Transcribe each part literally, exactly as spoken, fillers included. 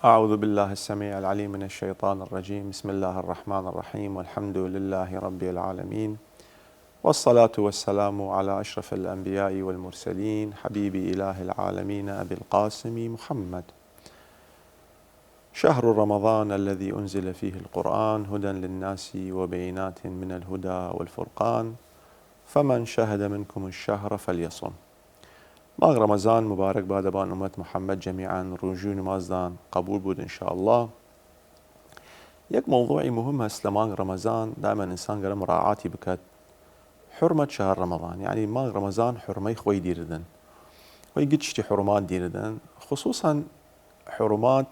أعوذ بالله السميع العليم من الشيطان الرجيم. بسم الله الرحمن الرحيم. والحمد لله رب العالمين. والصلاة والسلام على أشرف الأنبياء والمرسلين، حبيب إله العالمين أبي القاسم محمد. شهر رمضان الذي أنزل فيه القرآن هدى للناس وبينات من الهدى والفرقان، فمن شهد منكم الشهر فليصم. مانگ رەمەزان مبارەک بادە بان ئومەت محمد جمیعاً، رووژی و نمازدان قەبول بوود ان شاء الله. یەک مەوضوعی مهم هەس لە مانگ رەمەزان، دائماً ئنسان گەرە مراعاتی بکەت، حرمەت شهر رەمەزان، یعنی مانگ رەمەزان حرمەی خوەی دیردن، خوەی گچشتی حرمات دیردن، خصوصاً حرمات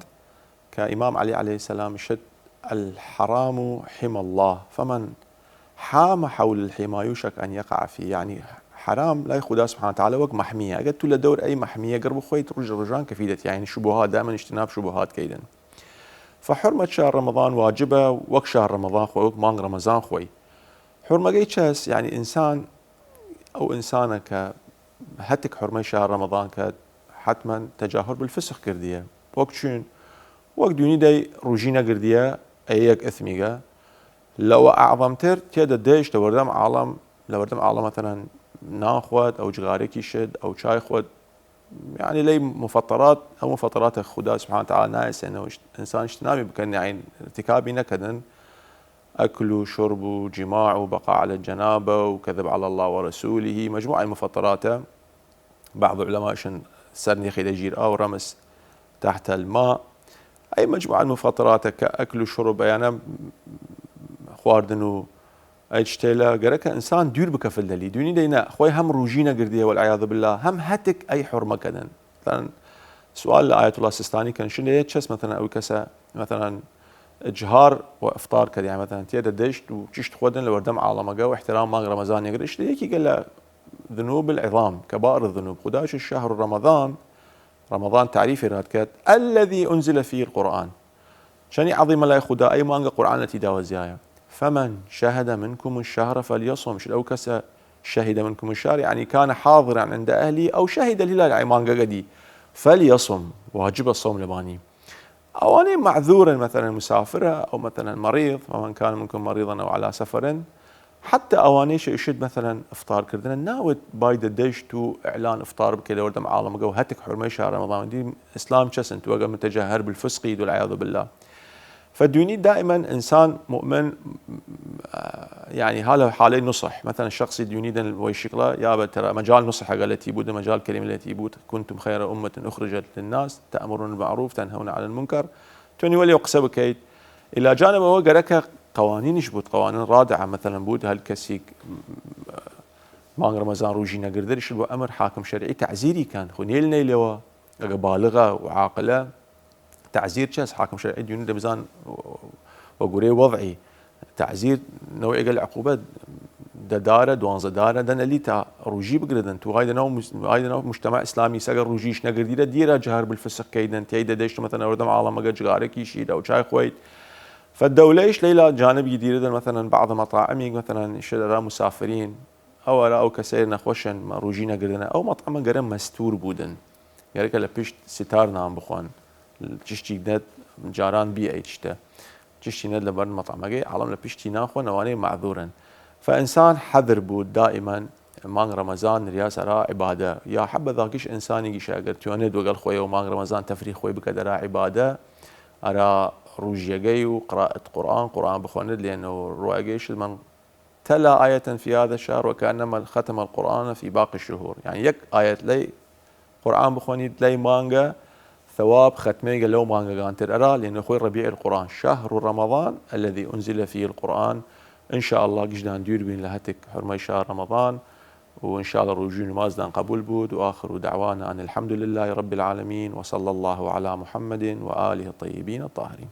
کە ئیمام عەلی علیە السلام شت: الحرام حمى الله، فمن حام حول الحمى يوشك أن يقع فيه، یعنی حرام لای خودا سبحانه وتعالى وەک مەحمیە، ئەگەر تو لە دەور ئەی مەحمیە گەر بخوەیت، روژ روژان کەفیدەت، یعنی شبهات، دائماً اجتناب شبهات کەیدن. فحرمەت شهر رەمەزان واجبە وەک شهر رەمەزان خوەی، وەک مانگ رەمەزان خوەی. حرمەگەی چەس؟ یعنی ئنسان، ئەو ئنسانە کە هەتک حرمەی شهر رەمەزان کەت، حتماً تجاهر بالفسق کردیە. وەک چوین؟ وەک دوینی دەی روژی نەگردیە، ئەی یەک ئثمیگە. لەوە ئەعظمتر تێدە دەیشت لە وەردەم عاڵەم، لە وەردەم عاڵەم مەتەنەن نان خوەت، ئەو جغارێکی شت، ئەو چای خوەت، یعنی لەی مفطرات، ئەو مفطراتە خودا سبحانه وتعالى نایەسێنە و ئنسان اجتنابی بکەن، یعنی ارتکابی نەکەدن، ئەکل و شرب و جماع و بقاء على الجنابة و كذب على الله ورسوله، مجموعە مفطراتە. بعض علماء شن سەر نیخی دەژیر ئاو، رمس تحت الماء. ئەی مجموعە مفطراتە کە ئەکل و شرب، یانە خواردن و ئەی چتێلە گەرەکە ئنسان دویر بکەفل دەلی. دوینی دەی نە، خوەی هەم روژی نەگردیە والعیاذ بالله، هەم هەتک ئەی حرمە کەدن. مثلاً سوال لە ئاەتوڵا سستانی کەن، شن دەیە چەس، مثلاً ئەو کەسە، مثلاً جهار و افطار کەد، یعنی مثلاً تێدە دەیشت و چشت خوەدن لە وەردەم عاڵەمەگە و احترام مانگ رەمەزان نەگرد، اشت یەکی گە لە ذنوب العظام، كبائر الذنوب. خوداش شهر رمضان، رمضان تعریفی راد کەد، الذي أنزل فيه القرآن. چەنی عظیمە لای خودا، ئەی مانگە قورآن لەتی داوەزیایە. فمن شهد منكم الشهر فليصم. شت ئەو کەسە شهد منكم الشهر، یعنی كان حاضراً عند أهله أو شهد الهلال، ئەی مانگەگە دی. فليصم، واجبە صوم لەبانی. ئەوانەی معذورن، مثلاً مسافرە، ئەو مثلاً مەریض، فمن كان منكم مريضاً أو على سفر، حتی ئەوانەیش ئشت مثلاً افطار کردنە، ناوت بایدە دەیشت و اعلان افطار بکەی لە وەردەم عاڵەمەگە و هەتک حرمەی شهر رمضان دی. ئیسلام چەسن تو ئەگە متجهر بالفسقی والعیاذ بالله. فدوینی دائماً ئنسان مؤمن، یعنی حالە حالەی نصح، مثلاً شخصی دوینی دن وەی شکڵە، یا بە ترە مجال نصح ئەگە لەتی بود، مجال کلمە لەتی بود، كنتم خير أمة أخرجت للناس تأمرون بالمعروف تنهون عن المنكر. تونی وەلی قسە بکەیت. إلى جانب ئەوە گەرەکە قوانینش بود، قوانین رادعە، مثلاً بود هەل کەسیک مانگ رمضان روژی نەگردریش بۆ ئەمر حاکم شەرعی تعزیری کەن، خو نیل نیلەوە، ئەگە بالغە و عاقلە، تعزیر چەس؟ حاکم شەرعی دیونی دەبزان وە گورەی وەضعی. تعزیر نەوعێگە لە عقوبەت دە دارە، دوانزە دارە دەنەلی تا روژی بگردن. تو هایدە ناو مس-، هایدە ناو مجتمع ئیسلامی سەگە روژیش نەگردیرە، دیرە جهر بالفسق کەیدن، تیایدە دەیشت مەتەن ئەوردەم عاڵەمەگە جگارەکی شید ئەو چای خوەید. فالدولەیش لەیلا جانبی دیرە دەن، مەتەنەن بعض مەطاعمیگ مەتەنەن شد ئەرا مسافرین، ئەو ئەرا ئەو کەسەی نەخوەشن مە روژی نەگردنە، ئەو مەطعمە گەرە مەستور بودن، گەرەکە لە پشت ستار نان بخوان. چشتی نەت جاران بی ئەی چشتە، چشتی نەت لەبەر مەطعمەگەی عاڵەم لە پشتی نان خوەن، ئەوانەی معذورن. فئنسان حەذر بود دائماً مانگ رەمەزان نریاس ئەرا عبادە، یا حەبەذاکیش ئنسانیگیش ئەگەر توێنێد وەگەڵ خوەی و مانگ رەمەزان تەفریح خوەی بکەد ئەرا عبادە، ئەرا روژیەگەی و قرائەت قرآن، قرآن بخوەنێد لێنەوە روایگەیش من تلا آية في هذا الشهر وكأنما ختم القرآن في باقي الشهور، یعنی یەک ئاەت لەی قورئان بخوەنید لەی مانگە، ثواب ختمەیگە لەو مانگەگانتر ئەرا، لێنە خوەی ربيع القرآن، شهر رمضان الذي أنزل فيه القرآن. ان شاء الله گشتان دویر بین لە هەتک حرمەی شهر رمضان، و ان شاء الله روژی و نمازدان قبول بود، و آخر دعوانا أن الحمد لله رب العالمين، وصلى الله على محمد وآله الطيبين الطاهرين.